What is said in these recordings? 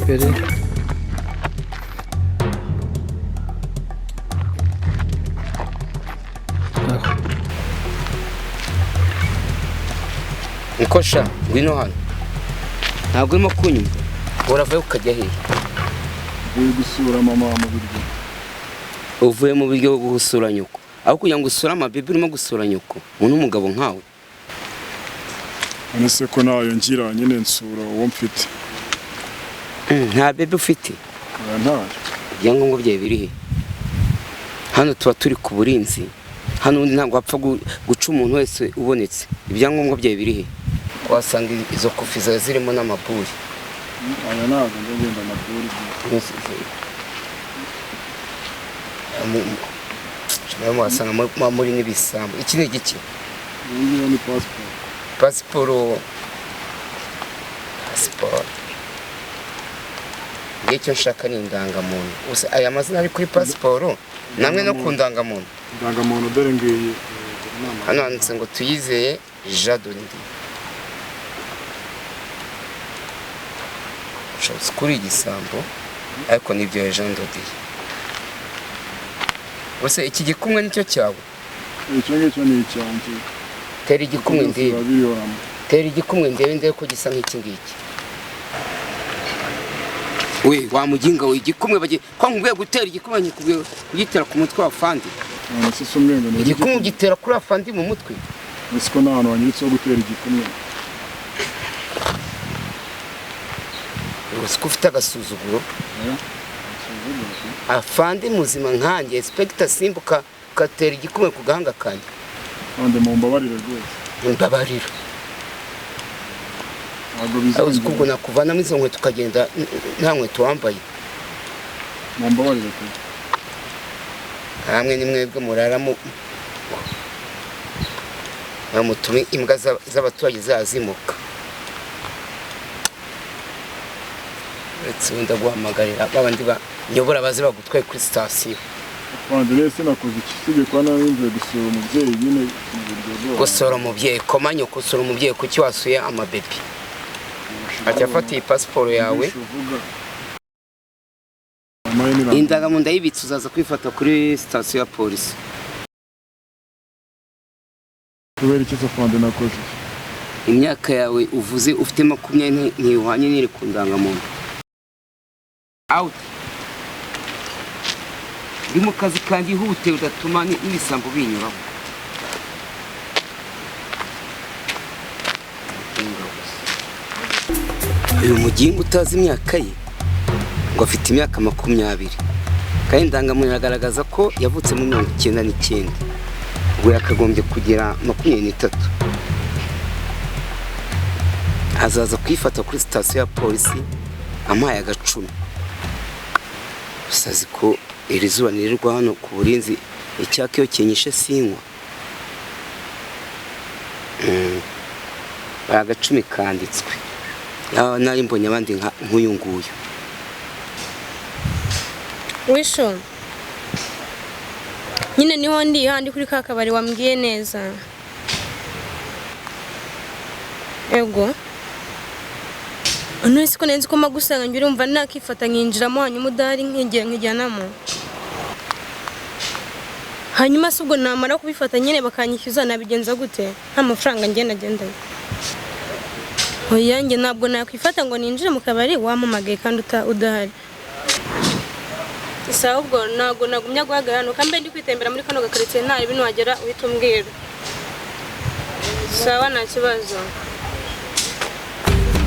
Imbere. Aho. Nikosha, ngwino hano. Ntabwo urimo kunyumva. Uravayo ukajya hehe? Uvuye gusura mama mu biryo. Uvuye mu biryo gusura nyoko. Aho kugira ngo usure amabibi urimo gusura nyoko. Umuntu w'umugabo nkawe. None se ko nayo ngira nyine nsura uwo mfite. Nta bebe ufite? Oya, ntayo. Ibyangombwa byawe biri he? Hano tuba turi ku burinzi. Hano undi ntabwo wapfa guca umuntu wese ubonetse. Ibyangombwa byawe biri he? Wasanga izo kofi zawe zirimo n'amaburi. Aya ntabwo njya ngenda amaburi. Wasanga muri n'ibisambo. Iki ni igiki? Iyi ngiyi ni pasiporo. Pasiporo. Pasiporo. Ngiye icyo nshaka ni indangamuntu. Gusa aya mazina ari kuri pasiporo namwe no ku ndangamuntu. Indangamuntu dore ngiyi. Hano handitse ngo Tuyizeye Jean Dodi. Ushatse kuri igisambo ariko nibyo Jean Dodi. Gusa iki gikumwe nicyo cyawe? Icyo ngicyo ni icyanjye. Tera igikumwe ndebe. Tera igikumwe ndebe ndebe ko gisa nk'iki ngiki. We wa muginga we igikumwe bagiye ko nkubwiye gutera igikumwe nkubwiye kugitera ku mutwe wa fandi. Igikumwe ugitera kuri afandi mu mutwe. Ese ko nta hantu wanyuritse ho gutera igikumwe? Uzi ko ufite agasuzuguro? Afandi muzima nkanjye inspector simbuka ugatera igikumwe ku gahanga kanjye. Nande mumbabarire rwose. Mbabarira. Uzi ko ubwo nakuvanamo izo nkweto ukagenda nta nkweto wambaye. Mumbabarire pe. Hamwe ni mwebwe muraramo bamutume imbwa z'abaturage zazimuka. Uretse wenda guhamagarira babandi banyobora baze bagutwaye kuri sitasiyo. Kandi rero nakoze iki usibye kuba nari mvuye gusura umubyeyi nyine mu buryo bwose. Gusura umubyeyi komanya gusura umubyeyi kuki wasuye amabebi? Ati afata iyi pasiporo yawe. Indangamuntu ndayibitse uzaza kwifata kuri sitasiyo ya polisi. Kubera iki se nakoze? Imyaka yawe uvuze ufite 20 ntihwanye n'iri ku ndangamuntu. Out. Ndi mu kazi kanjye ihute udatuma n'ibisambo binyuraho. Uyu mugingo utazi imyaka ye ngo afite imyaka 20 kandi indangamuntu iragaragaza ko yavutse mu 1999, ubwo yakagombye kugira 23. Azaza kwifata kuri sitasiyo ya polisi ampaye agacumi. Gusa azi ko iri zuba nirirwa hano ku burinzi icyaka iyo kinyishe sinywa. Agacumi kanditswe. Nari mbonye abandi nk'uyu nguyu. Wisho nyine niho ndi handi kuri ka kabari wambwiye neza. Ego none siko nenzi ko magusanga njye urumva nakifata nkinjiramo hanyuma udahari nkigira nkijyanamo. Hanyuma se ubwo namara kubifata nyine bakanyishyuza nabigenza gute? Nta mafaranga njye nagendanye. Oya njye ntabwo nakwifata ngo ninjire mu kabari wampamagaye kandi udahari. Sawa ubwo ntabwo nagumya guhagarara hano kambe ndi kwitembera muri kano gakaritsiye nta ibintu wagera uhita umbwira. Sawa nta kibazo.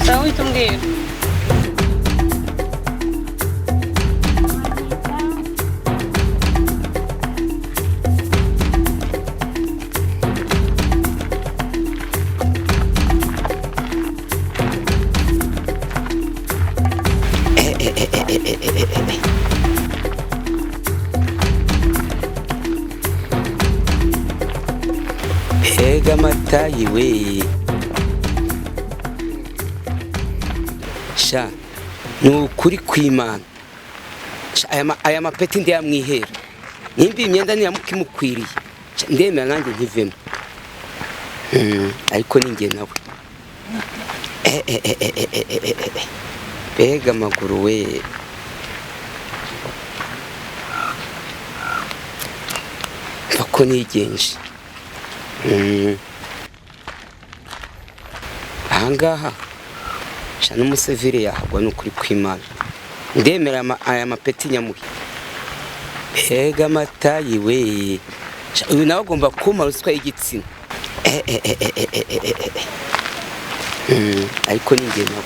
Sawa uhita umbwira. Ega matayi we. Sha ni ukuri kw'Imana. Aya mapeti ndayamwihera. Nimba imyenda niyamukimukwiriye. Ndemera nanjye nkivemo. Ariko ninjye nawe. Mbega amaguru we. Mva ko nigenje. Ahangaha sha n'umusivile yahagwa n'ukuri kw'Imana. Ndemera aya mapeti nyamuhe. Mbega amatayi we. Sha, uyu nawe agomba kumpa ruswa y'igitsina. Ariko ni njye nawe.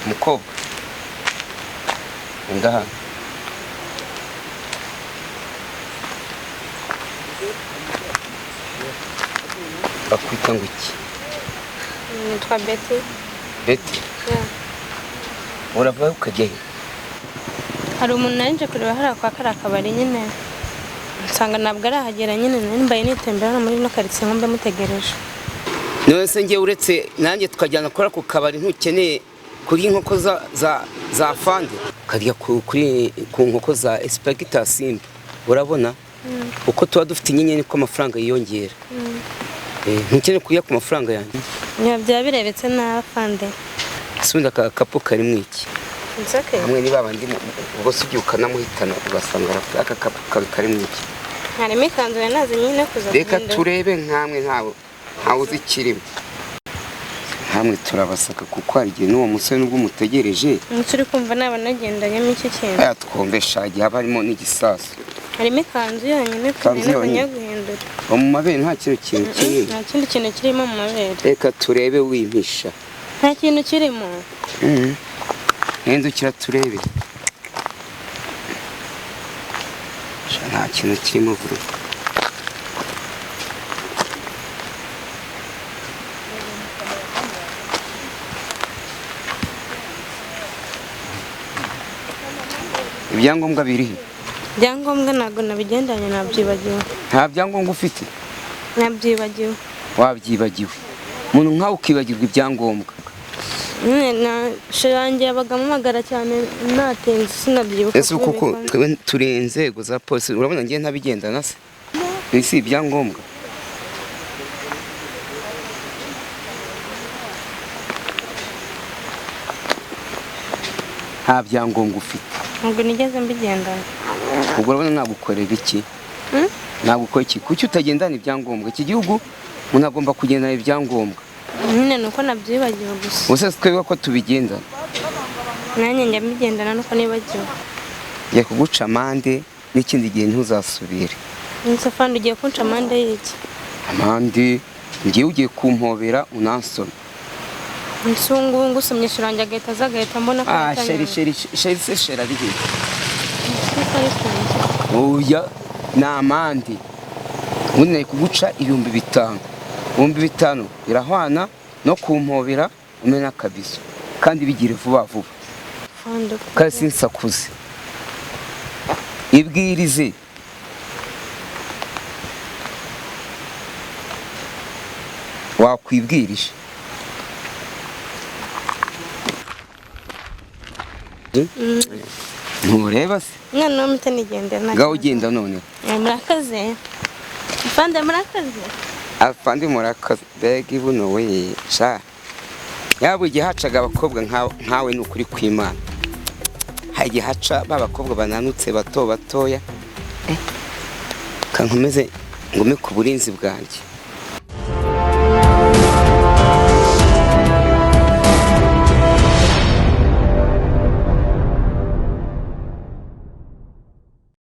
Mukobwa, ngaha bakwita ngo iki? Nitwa Betty. Betty? Yeah. Urava ukajya he? Hari umuntu nari kureba hariya kwa kariya kabari nyine, nsanga ntabwo arahagera nyine, nari mbaye nitembera hano muri ino karitsiye nkumbe mutegereje. None se njye uretse nanjye tukajyana kuri ako kabari, ntukeneye kurya inkoko za fande? Ukarya ku nkoko za Espagita Simba. Urabona uko tuba dufite inyenyeri ko amafaranga yiyongera. Ntukeneye kurya ku mafaranga yanjye. Byaba birebetse na fande. Ese aka kapu karimo iki? It's okay. Hamwe niba abandi ubwo se ugiye ukanamuhitana ugasanga arapfa. Aka kapu karimo iki? Harimo ikanzu ya nazi nyine kuza. Reka turebe nkamwe ntawe uzi ikirimo. Nkamwe turabasaka kuko hari igihe n'uwo musore nubwo umutegereje. Turi kumva naba nagendanyemo iki kintu. Aya twumve shagiye haba harimo n'igisasu. Harimo ikanzu yonyine kujya guhindura. Mu mabere nta kintu kirimo. Nta kindi kintu kirimo mu mabere. Reka turebe wimpisha. Nta kintu kirimo. Hindukira turebe. Nta kintu kirimo vuba. Ibyangombwa biri he? Ibyangombwa ntabwo nabigendanye, nabyibagiwe. Nta byangombwa ufite? Nabyibagiwe. Wabyibagiwe? Umuntu nkawe ukibagirwa ibyangombwa? Sheri wanjye yabaga amamagara cyane natinze sinabyibuka. Ese kuko twebwe turi inzego za polisi, urabona ngiye ntabigendana se? Ese ibyangombwa? Nta byangombwa ufite. Ntabwo nigeze mbigendana. Ubwo urabona nagukorera iki? Nagukora iki? Kuki utagendana ibyangombwa? Iki gihugu umuntu agomba kugendana ibyangombwa. Nyine nuko nabyibagiwe gusa. Ubuse twebwe ko tubigendana. Nanjye njya mbigendana nuko nibagiwe. Ngiye kuguca amande n'ikindi gihe ntuzasubire. Nse fandi ugiye kunca amande y'iki? Amande ngiye ugiye kumpobera unansoma. Nsungu ngusomye shiranjye agahita aza agahita mbona ko sheri sheri sheri se sheri ari he? Oya ni amande. Ubundi nari kuguca 5000. 5000 birahwana no kumpobera umena kabizo kandi bigire vuba vuba. Kandi sinsakuze. Ibwirize. Wakwibwirije. Ntureba se? Mwana w'umute nigende nta. Ngaho ugenda none. Murakaze. Afande murakaze. Afande murakaze. Mbega ibuno we sha. Yaba igihe hacaga abakobwa nkawe ni ukuri kw'Imana. Hari igihe haca ba bakobwa bananutse bato batoya. Kankomeze ngume ku burinzi bwanjye.